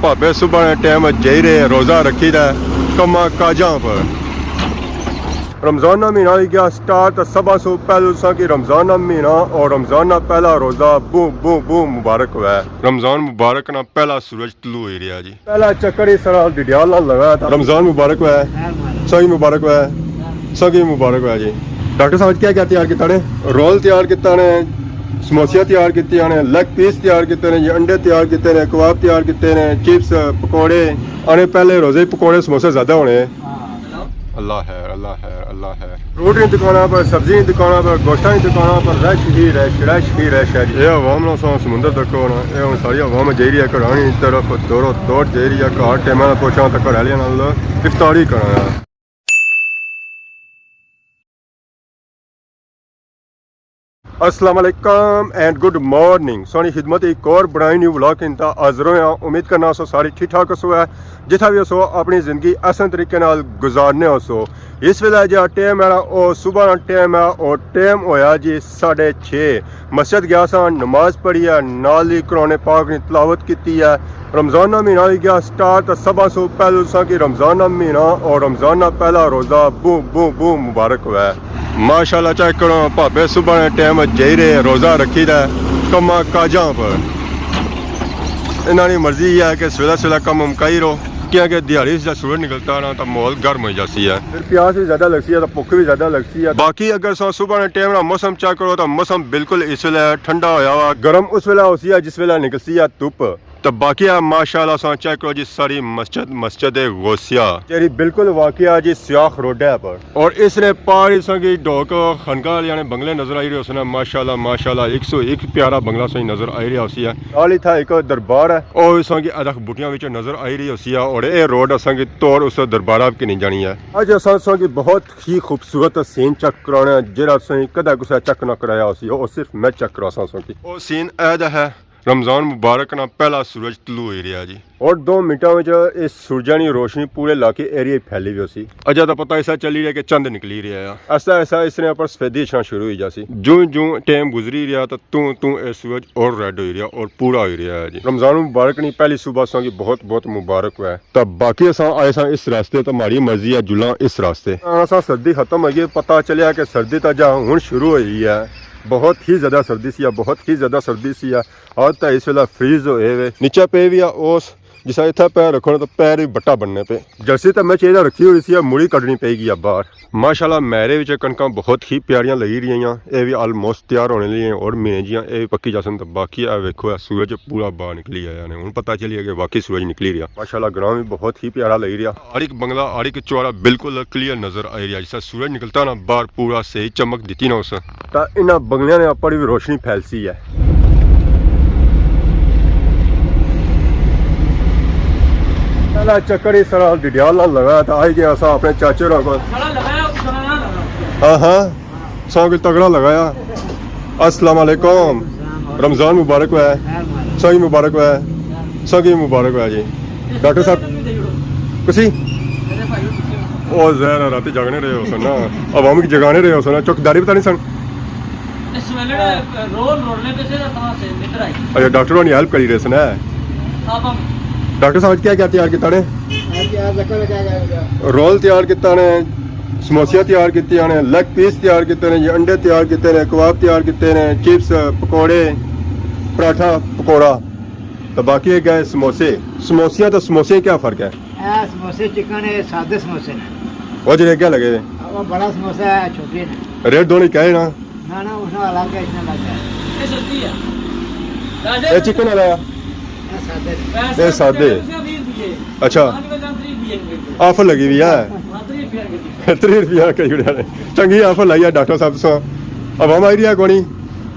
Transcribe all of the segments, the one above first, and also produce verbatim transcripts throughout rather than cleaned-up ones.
پاپے صبح نے ٹائم جائی رہے، روزہ رکھی دا ہے، کماں کاجاں پر۔ رمضان نا مہینہ ہوئی گیا سٹارٹ، تے سبھا سو پہلو تساں کی رمضان نا مہینہ اور رمضان نا پہلا روزہ بو بو بو مبارک ہوئے۔ رمضان مبارک نا پہلا سورج طلوع ہوئی رہیا جی۔ پہلا چکر اس طرح ڈڈیال نال لگا تھا۔ رمضان مبارک ہوئے، سائی مبارک ہوئے، سائی مبارک ہوئے جی۔ ڈاکٹر صاحب، کیا کیا تیار کیتا نے؟ رول تیار کیتا نے، سموسیاں تیار کیتیاں نے، لیگ پیس تیار کیتے نے جی، انڈے تیار کیتے نے، کباب تیار کیتے نے، چپس، پکوڑے۔ آنے پہلے روزے پکوڑے سموسے زیادہ ہونے۔ اللہ خیر، اللہ خیر، اللہ خیر۔ فروٹ نی دکاناں پر، سبزی نی دکاناں پر، گوشتاں نی دکاناں پر رش ہی رش، رش ہی رش ہے جی۔ اے عوام نا سا سمندر تک ہونا، اے ہن ساری عوام جائی رہی ہے گھراں نی طرف، دورو دور جائی رہی ہے گھر، ٹائماں نال پہنچاں تے گھر آلیاں نال افطاری کراں۔ السلام علیکم اینڈ گڈ مارننگ۔ سوہنی خدمت ایک اور برانڈ نیو ولاگ انتا حاضر ہویا۔ امید کرنا سو سارے ٹھیک ٹھاک ہوسو ہے، جتھا بھی ہوسو اپنی زندگی احسن طریقے نال گزارنے ہوسو۔ اس ویلے جا ٹائم ہے او صبح نا ٹائم ہے، اور ٹائم ہویا جی ساڑھے چھ۔ مسجد گیا سا، نماز پڑھی ہے، نال ہی قرآن پاک نی تلاوت کیتی ہے۔ رمضان نا مہینہ ہوئی گیا سٹارٹ، تے سبھا سو پہلو تساں کی رمضان نا مہینہ اور رمضان نا پہلا روزہ بو بو بو مبارک ہوئے۔ ماشاءاللہ چیک کرو، پاپے صبح نے ٹائم جائی رہے، روزہ رکھی دا ہے، کماں کاجاں پر۔ انہاں نی مرضی یہ ہے کہ سویلا سویلا کم مکائی رو، کیونکہ دیہاڑی سے جب سورج نکلتا نا تو ماحول گرم ہو جاسی ہے۔ پھر پیاس بھی زیادہ لگسی ہے، تو بھوک بھی زیادہ لگسی ہے۔ باقی اگر سو صبح نے ٹائم نا موسم چیک کرو تو موسم بالکل اس ویلے ٹھنڈا ہویا ہوا، گرم اس ویلے ہوسی ہے جس ویلے نکلسی ہے دھوپ۔ تے باقی ہے ماشاءاللہ ساں چیک کرو جی ساری مسجد، مسجد غوثیہ۔ جیڑی بالکل واقعہ جی سیاخ روڈ ہے پر۔ اور اس نے پار ہی ساں کی ڈوک خانقاہ آلیاں نے بنگلے نظر آئی رہے ہوسن۔ ماشاءاللہ، ماشاءاللہ، ایک سو ایک پیارا بنگلہ ساں نظر آئی رہا ہوسی ہے۔ نال ہی تھا ایک دربار ہے۔ اور ساں کی ادخ بوٹیاں وچ نظر آئی رہی ہوسی ہے۔ اور اے روڈ اساں کی توڑ اس دربار کی نہیں جانی ہے۔ اج اساں ساں کی بہت ہی خوبصورت سین چیک کرانا ہے، جیڑا ساں کدے کسے چیک نہ کرایا ہوسی، اور صرف میں چیک کراساں ساں کی۔ او سین اے دا ہے۔ رمضان مبارک نا پہلا سورج طلوع ہوئی رہیا جی۔ اور دو منٹاں وچ اس سورجا نی روشنی پورے علاقے ایریے پھیلی وی ہوسی۔ اجے تاں پتہ ایسا چلی رہیا کہ چند نکلی رہیا ہے۔ ایسا ایسا اس نے اپر سفیدی اچھنا شروع ہوئی جاسی۔ جوں جوں ٹائم گزری رہیا تاں توں توں اے سورج اور ریڈ ہوئی رہیا اور پورا ہوئی رہیا ہے جی۔ رمضان مبارک نی پہلی صبح ساں کی بہت بہت مبارک ہوئے۔ تاں باقی اساں آئے ساں اس راستے، تاں ماڑی مرضی ہے جلاں اس راستے۔ اساں سردی ختم ہوئی گئی، پتہ چلیا کہ سردی تاں جا ہن شروع ہوئی ہے۔ بہت ہی زیادہ سردی سی ہے، بہت ہی زیادہ سردی سی ہے۔ آج تاں اس ویلے فریز ہوئے وے۔ نیچے پے وی آ اوس، جسا اتھا پیر رکھو نا تاں پیر وی بٹا بننے پے۔ جرسی تاں میں چاہیے رکھی ہوئی سی، مڑی کڈنی پئی گئی ہے باہر۔ ماشاءاللہ میرے وچ کنکاں بہت ہی پیاریاں لگی رہیاں، اے وی آلموسٹ تیار ہونے لگی ہیں اور مہینے جیاں اے وی پکی جاسن۔ تاں باقی اے ویکھو اے سورج پورا باہر نکلی آیا نے۔ ہن پتہ چلی گیا کہ واقعی سورج نکلی رہیا۔ ماشاءاللہ گراں وی بہت ہی پیارا لگی رہیا۔ ہر ایک بنگلہ، ہر ایک چوارا بالکل کلیئر نظر آئی رہیا۔ جسا سورج نکلتا نا باہر پورا صحیح چمک دیتی نا اس۔ تاں انہاں بنگلیاں نے اپر وی روشنی پھیلسی ہے۔ پہلا چکر اس طرح ڈڈیال نال لگا تھا، آئی گیا اساں اپنے چاچے ہوراں کول۔ ہاں ہاں، ساں کوئی تگڑا لگایا۔ السلام علیکم، رمضان مبارک ہوئے، ساں کی مبارک ہوئے، ساں کی مبارک ہوئے جی۔ ڈاکٹر صاحب، کسی؟ او ظاہر ہے، راتی جاگنے رہے ہوسن نا، عوام کی جگانے رہے ہوسن نا، چوکیداری پتہ نہیں سن۔ اس ویلے رول رولنے پہ سے تاں سے ادھر آئی۔ اچھا، ڈاکٹر ہونی ہیلپ کری رہے سن، ہے؟ آپ ہم ڈاکٹر صاحب، کیا کیا تیار کیتا نے؟ رول تیار کیتا نے، سموسیاں تیار کیتیاں نے، لیگ پیس تیار کیتے نے، انڈے تیار کیتے نے، کباب تیار کیتے نے، چپس، پکوڑے، پراٹھا، پکوڑا۔ تو باقی ہے گئے سموسے۔ سموسیاں تو سموسے کیا فرق ہے؟ اے سموسے چکن ہے، سادے سموسے نے۔ وہ جڑے کیا لگے ہوئے؟ وہ بڑا سموسہ ہے، چھوٹے نے۔ ریٹ دونوں کہہ نا؟ نہ، نہ، اس نال الگ ہے، اس نال الگ ہے۔ اے چکن والا ہے؟ اے سادے نے۔ اے سادے۔ اچھا۔ آفر لگی ہوئی ہے؟ تریہہ روپیہ کری اڑیا نے۔ چنگی آفر لائی ہے ڈاکٹر صاحب تساں۔ عوام آئی رہی ہے کونی؟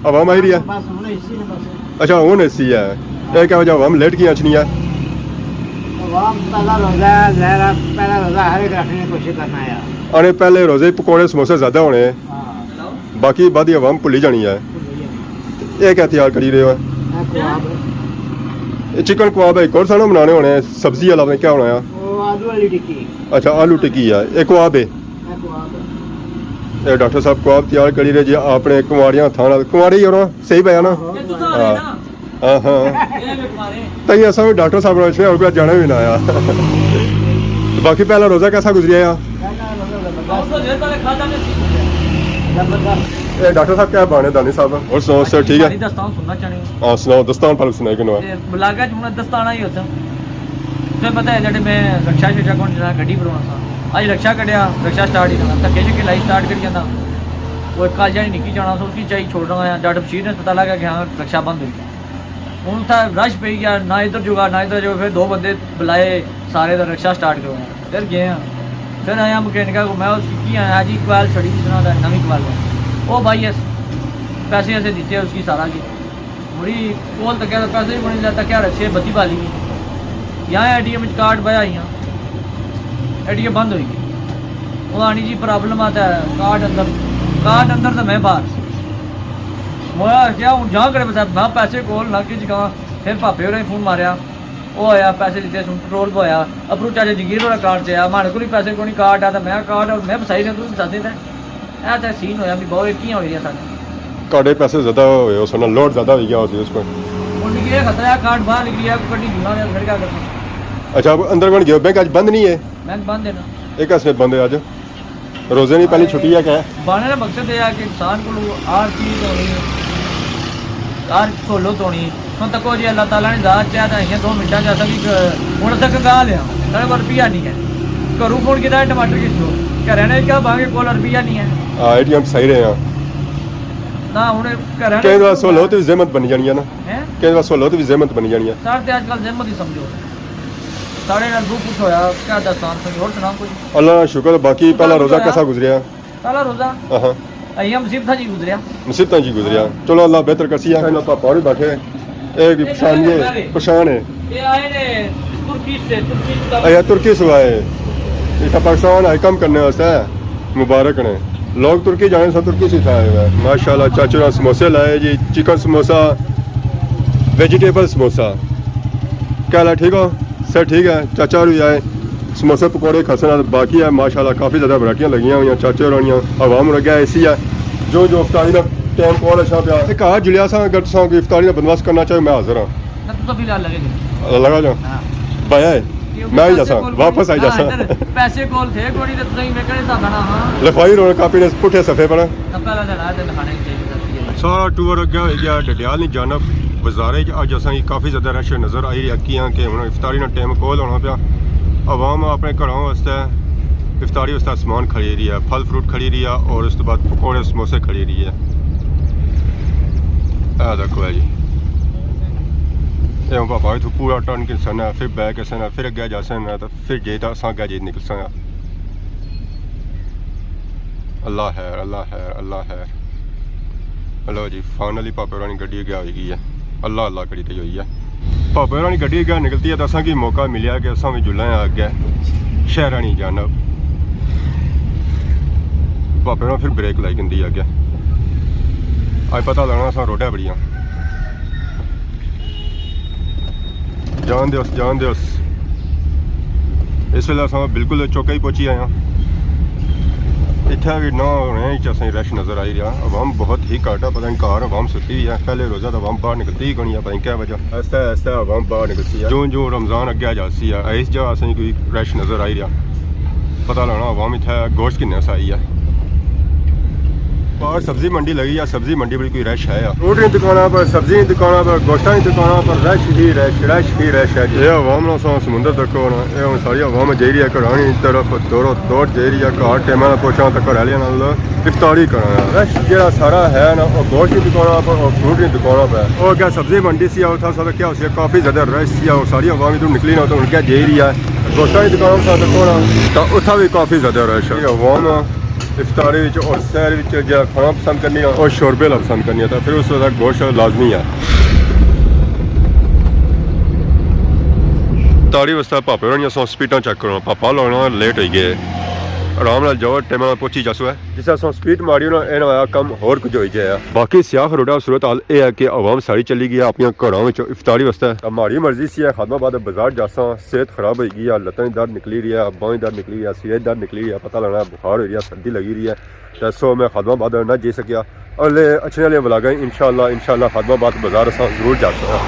عوام آئی رہی ہے؟ بس ہن اے سی نے بس۔ اچھا، ہن اے سی ہے۔ اے کیا وجہ عوام لیٹ کیاں اچھنی ہے؟ عوام پہلا روزہ ہے، ظاہر ہے، پہلا روزہ ہر ایک رکھنے کی کوشش کرنا ہے۔ انے پہلے روزے پکوڑے سموسے زیادہ ہونے ہیں۔ ہاں۔ باقی بعد عوام بھلی جانی ہے۔ اے کیا تیار کری رہے ہو؟ اے کباب ہے۔ اے چکن کباب ہے، ایک اور سانا بنانے ہونے ہیں، سبزی والا نے کیا ہونا ہے؟ وہ آلو والی ٹکی۔ اچھا، آلو ٹکی ہے، اے کباب ہے۔ اے کباب ہے۔ اے ڈاکٹر صاحب کباب تیار کری رہے جی، اپنے کنواریاں تھانا، کنواری ہی ہو نا؟ صحیح پایا نا؟ ہاں۔ ہاں، ہاں۔ تاں یہ اساں ڈاکٹر صاحب نال اچھنے، اور کوئی جانا بھی نہ آیا۔ باقی پہلا روزہ کیسا گزریا؟ اے ڈاکٹر صاحب، کیا بنے دانی صاحب؟ اور سناؤ، سب ٹھیک ہے؟ دستان سننا چاہنے۔ ہاں، سناؤ، دستان پہلے سنائی کنو۔ بلاگا چ ہن دستان ہی ہوتا۔ تساں پتہ ہے، جیڑے میں رکشا شکشا کون چلانا، گڈی برونا سا۔ اج رکشا کڈیا، رکشا سٹارٹ ہی نہ، دھکے شکے لائی سٹارٹ کری جانا۔ وہ کل جانی نکی جانا سا، اس کی چائی چھوڑنا ہے۔ ڈاکٹر بشیر نے پتہ لگا کہ ہاں، رکشا بند ہوئی گیا۔ ہن اتھا رش پئی گیا، نہ ادھر جگہ، نہ ادھر جگہ۔ پھر دو بندے بلائے، سارے دا رکشا سٹارٹ کروایا، پھر گئے ہاں۔ پھر آیا مکینکا کو، میں اس کی کی آیا جی، کوائل سڑی، اس طرح دا نویں کوائل ہے۔ او بھائی، اس پیسے ایسے دیتے اس کی سارا کی۔ مڑی کول تکیا تو پیسے بھی نہیں لیتا، کیا رکھے بتی بالی۔ یا اے ٹی ایم وچ کارڈ پایا ہی ہاں، اے ٹی ایم بند ہوئی گئی۔ وہ آنی جی پرابلم آتا ہے، کارڈ اندر، کارڈ اندر تو میں باہر۔ میں کیا ہوں جاں کرے بتا، نہ پیسے کول، نہ کچھ کہاں۔ پھر پاپے ہوراں فون ماریا، او آیا، پیسے دیتے سن، پٹرول پوایا۔ اپرو چاچا جگیر ہوراں کارڈ تے آیا، ماڑے کول پیسے کونی، کارڈ آ تے میں کارڈ، اور میں بسائی رہا، توں بساتے تے۔ اے تے سین ہویا بھی بہت، اے کیاں ہوئی گیا سارا؟ کارڈ دے پیسے زیادہ ہوئے، اس نال لوڈ زیادہ ہوئی گیا ہوسی اس پر۔ ہن مکی اے خطرہ ہے، کارڈ باہر نکلی گیا، کڈی جلنا ہے، پھر کیا کرنا؟ اچھا، اب اندر کون گیا؟ بینک اج بند نہیں ہے؟ بینک بند ہے نا۔ اے کس ویلے بند ہے اج؟ روزے نی پہلی چھٹی ہے کیا؟ بانے نا مقصد اے ہے کہ انسان کولوں ہر چیز ہونی، ہر سہولت ہونی۔ ہن تکو جی، اللہ تعالیٰ نے ذات چاہیا تاں ایہہ دو منٹاں چ اساں کی، ہن اساں کنگال آں، ساڑے کول روپیہ نہیں ہے۔ گھروں فون کیتا، ٹماٹر کتھوں؟ گھر آلے کیا بانگے کول روپیہ نہیں ہے۔ ہاں، اے ٹی ایم صحیح رہے ہاں۔ نہ، ہن گھر آلے کہیں واسطے سہولت وی زحمت بنی جانی ہے نا۔ ہیں؟ کہیں واسطے سہولت وی زحمت بنی جانی ہے۔ سر تے اج کل زحمت ہی سمجھو۔ ساڑے نال دکھ کچھ ہویا، کیا دساں تساں کی، ہور سناؤ کچھ۔ اللہ نا شکر، باقی روزہ پہلا کچھ روزہ ہویا؟ کیسا گزریا؟ پہلا روزہ؟ ہاں ہاں۔ ایہہ مصیبتاں جی گزریا۔ مصیبتاں جی گزریا۔ ہاں۔ چلو، اللہ بہتر کرسی۔ انہاں پاپا ہور بیٹھے۔ اے پشان، اے پشان ہے۔ اے آئے نے ترکی سے، ترکی سے۔ اچھا، ترکی سے آئے۔ اتھا پاکستان آئے کم کرنے واسطے۔ مبارک نے۔ لوگ ترکی جانے سے ترکی سے آئے ہوئے ہیں۔ ماشاءاللہ، چاچو نے سموسے لائے جی، چکن سموسا، ویجیٹیبل سموسا۔ کیا حال ہے، ٹھیک ہو؟ سر ٹھیک ہے، چاچا ہور وی آئے، سموسے پکوڑے کھسن، باقی ہے ماشاءاللہ کافی زیادہ ورائٹیاں لگیاں ہوئیاں، چاچے ہوراں نیاں، عوام ہور اگے ایسی ہے۔ جو جو افطاری دا ٹائم کول اچھا پیا۔ تے گھر جلیا ساں، اگر تساں کوئی افطاری دا بندوبست کرنا چاہو، میں حاضر ہاں۔ نہ، تساں فی الحال لگے جاؤ۔ لگا جاؤ۔ ہاں۔ بایا ہے۔ میں ہی پیسے جاساں، کول واپس آئی ہاں، جاساں۔ ادھر پیسے کول تھے کوئی نہیں تے تساں میں کہڑے حساب نال ہاں۔ لکھوائی رونا کاپی نے پٹھے صفحے پڑھا۔ نہ، پہلا تے رہا تے لکھانے چاہیے۔ سارا ٹور اگے ہوئی گیا ڈڈیال نی جانب۔ بازارے اچ اج اساں کی کافی زیادہ رش نظر آئی رہیا، کیاں کہ ہن افطاری نا ٹائم کول ہونا پیا۔ عوام اپنے گھراں واسطے افطاری واسطے سامان خرید رہی ہے، پھل فروٹ خرید رہی ہے اور اس تو بعد پکوڑے سموسے خرید رہی ہے۔ اے دیکھو اے جی، اے ہن پاپا اتھوں پورا ٹرن گھنسن ہے، پھر بیک گھنسن ہے، پھر اگے جاسن ہے، تے پھر جے تے اساں اگے جے نکلساں۔ اللہ خیر، اللہ خیر، اللہ خیر۔ لو جی، فائنلی پاپے ہوراں نی گڈی اگے ہوئی گئی ہے۔ اللہ اللہ کری تے ہوئی ہے۔ پاپے ہوراں نی گڈی اگے نکلتی ہے تے اساں کی موقع ملیا کہ اساں وی جلاں اگے شہراں نی جانب۔ پاپے ہوراں پھر بریک لائی گھندی اگے۔ اج پتہ لگنا اساں روڈے بڑیاں۔ جان دیوس، جان دیوس۔ اس ویلے اساں بالکل چوکا ہی پہنچی آئے ہاں۔ اتھے وی نہ ہونے اچ اساں رش نظر آئی رہیا۔ عوام بہت ہی گھٹ ہے، پتہ نہیں گھر عوام ستی ہوئی ہے۔ پہلے روزہ تے عوام باہر نکلتی ہی کونی ہے، پتہ نہیں کیا وجہ۔ آہستہ آہستہ عوام باہر نکلتی ہے۔ جوں جوں رمضان اگے جاسی ہے، اس جگہ اساں کوئی رش نظر آئی رہیا۔ پتہ لگنا عوام اتھے گوشت گھننے آستے آئی ہے۔ باہر سبزی منڈی لگی ہے، سبزی منڈی بڑی کوئی رش ہے۔ فروٹ نی دکاناں پر، سبزی نی دکاناں پر، گوشتاں نی دکاناں پر رش ہی رش، رش ہی رش ہے جی۔ اے عوام نا ساں سمندر تکو نا، اے ہن ساری عوام جائی رہی ہے گھراں نی طرف، دورو دور جائی رہی ہے گھر، ٹائماں نا پہنچاں تے گھر آلیاں نال افطاری کرنا۔ رش جیڑا سارا ہے نا، او گوشت نی دکاناں پر، او فروٹ نی دکاناں پر۔ او اگے سبزی منڈی سی، اتھا سارا کیا ہوسی، کافی زیادہ رش سی، او ساری عوام ادھروں نکلی نا، تے ہن کیا جائی رہی ہے۔ گوشتاں نی دکاناں پر تکو نا، تے اتھا وی کافی زیادہ رش ہے۔ اے عوام افطاری وچ اور سحر وچ جیڑا کھانا پسند کرنی ہے، او شوربے لا پسند کرنی ہے، تے پھر اس وقت گوشت لازمی ہے۔ افطاری واسطے پاپے ہورانی اساں سپیڈاں چیک کرو، پاپا ہونا لیٹ ہوئی گئے۔ آرام نال جاؤ، ٹائم نال پہنچی جاسو ہے۔ جس اساں سپیڈ ماری نا، اے نہ ہویا کم ہور کچھ ہوئی جائے۔ باقی سیاخ روڈا صورت حال اے ہے کہ عوام ساری چلی گئی ہے اپنیاں گھراں وچ افطاری واسطے۔ تے ماڑی مرضی سی ہے خادم آباد بازار جاساں، صحت خراب ہوئی گئی ہے، لتاں دی درد نکلی رہی ہے، باہیں درد نکلی رہی ہے، سرے درد نکلی رہی ہے، پتہ لگنا بخار ہوئی رہی ہے، سردی لگی رہی ہے، تے سو میں خادم آباد نہ جائی سکیا۔ اگلے اچھنے آلیاں ولاگاں انشاءاللہ، انشاءاللہ خادم آباد بازار اساں ضرور جاساں۔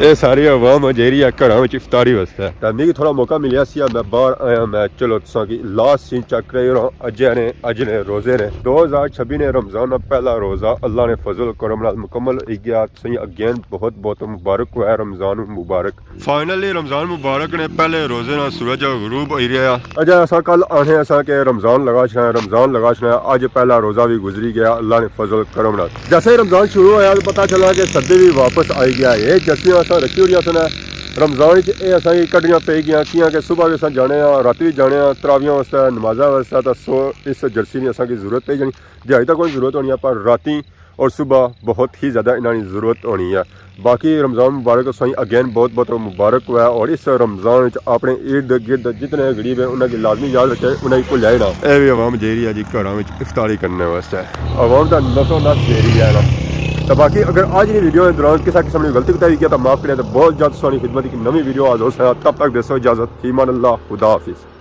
اے ساری عوام جائی رہی ہے گھراں وچ افطاری واسطے۔ تے میکی تھوڑا موقع ملیا سی، میں باہر آیا، میں چلو تساں کی لاسٹ سین چیک کرائی رہا۔ اجے نے، اج نے روزے نے، دو ہزار چھبی نے رمضان نا پہلا روزہ اللہ نے فضل و کرم نال مکمل ہوئی گیا۔ تساں اگین بہت بہت مبارک ہوا ہے رمضان مبارک۔ فائنلی رمضان مبارک نے پہلے روزے نال سورج غروب ہوئی رہیا۔ اجے اساں کل آنے اساں کہ رمضان لگا چھنا ہے، رمضان لگا چھنا ہے، اج پہلا روزہ بھی گزری گیا اللہ نے فضل کرم نال۔ جیسے ہی رمضان شروع ہویا تو پتہ چلا کہ سردی بھی واپس آئی گیا ہے۔ اے جرسیاں اساں رکھی ہوئی سن رمضان وچ، اے اساں کی کڈنیاں پئی گیاں، کیاں کہ صبح بھی اساں جانے آں، رات بھی جانے آں، تراویحاں واسطے، نمازاں واسطے، تاں سو اس جرسی نی اساں کی ضرورت پئی جانی۔ دیہاڑی تاں کوئی ضرورت ہونی ہے، پر راتیں اور صبح بہت ہی زیادہ انہاں نی ضرورت ہونی ہے۔ باقی رمضان مبارک تساں اگین بہت بہت مبارک ہوا ہے، اور اس رمضان وچ اپنے ارد گرد جتنے غریب ہیں انہاں کی لازمی یاد رکھے، انہاں کی بھلیا ہی نہ۔ اے بھی عوام جائی رہی ہے جی گھراں وچ افطاری کرنے واسطے، عوام دا نسو نس جائی رہی ہے نا۔ تو باقی اگر اج نی ویڈیو دے دوران کسا قسم نی غلطی کوتاہی ہوئی گیا تو معاف کریں، تو بہت جلد تساں نی خدمت ایک نویں ویڈیو حاضر ہوساں۔ تب تک دیسو اجازت، فی امان اللہ، خدا حافظ۔